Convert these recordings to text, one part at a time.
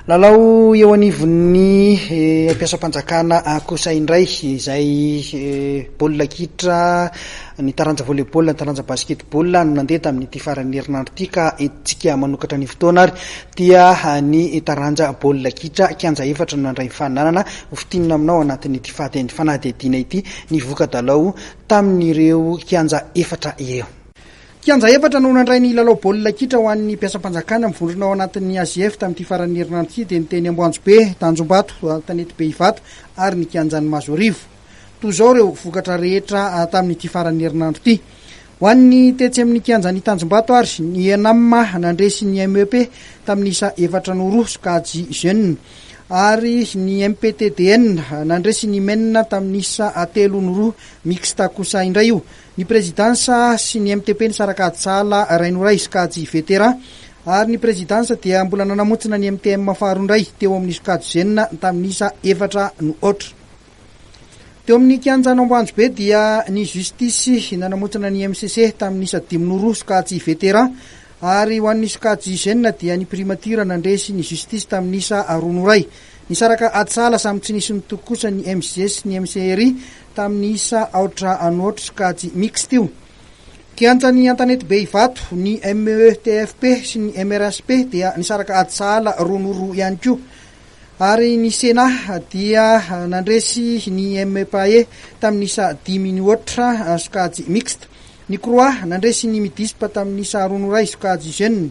Lalao eo anivon'ny mpiasam-panjakana kosa indray izay baolina kitra, ny taranja volley-ball, ny taranja basket-ball no nandeha tamin'ity faran'ny herinandro ity ka entintsika manokatra ny fotoana ary dia ny taranja baolina kitra kianja efatra no nandray faninanana. Ho fintinina aminao anatin'ity fanadihadiana ity ny voka-dalao tamin'ireo kianja efatra ireo. Kianja efatra no nandray ny lalao baolina kitra ho an'ny mpiasam-panjakana mivondrona ao anatin'ny AJF tamin'ity faran'ny herinandro ity dia ny teny Amboanjobe, Tanjombato, Antanetibe Ivato ary ny kianjan'i Mahazoarivo. Toy izao ireo vokatra rehetra tamin'ity faran'ny herinandro ity. Ho an'ny tetsy amin'ny kianjan'i Tanjombato ary, ny Enam nandresy ny MEP tamin'ny isa efatra no roa, sokajy jeune, ary ny MPTDN nandresy ny men tamin'ny isa telo no roa, mixte kosa indray io. Ny Prezidansa sy ny MTP nisaraka ady sahala Rainoray, sokajy Vétéran, ary ny Prezidansa dia mbola nanamontsina ny MTM faharoa indray teo amin'ny sokajy Jeune tamin'ny isa efatra no aotra. Teo amin'ny kianjan'Amboanjobe dia ny Justice nanamontsina ny MCC tamin'ny isa dimy no roa, sokajy Vétéran, ary ho an'ny sokajy Jeune dia ny Primature nandresy ny Justice tamin'ny isa roa no iray. Nisaraka ady sahala samy tsy nisy nitoky kosa ny MJS sy ny MCRI tamin'ny isa aotra noaotra sokajy mixte io. Kianjan'ny Antanetibe Ivato, ny METFP sy ny MRSP dia nisaraka ady sahala roa no roa ihany koa. Ary ny Sénat dia nandresy ny MEPAE tamin'ny isa dimy noaotra sokajy mixte. Ny Croix nandresy ny Midisp tamin'ny isa roa no iray sokajy jeune.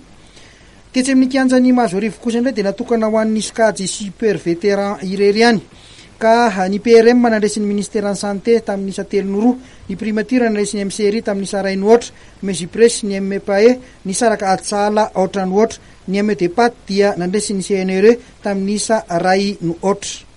Tetsy amin'ny kianjan'i Mahazoarivo kosa indray dia natokana ho an'ny sokajy Super Vétéran irery ihany ka ny PRM nandresy ny Ministeran'ny Santé tamin'ny isa telo no roa, ny Primature nandresy ny MCRI tamin'ny isa iray no aotra, Mesupres ny MEPAE nisaraka ady sahala aotra no aotra, ny MEDEPAT dia nandresy ny CNRE tamin'ny isa iray no aotra.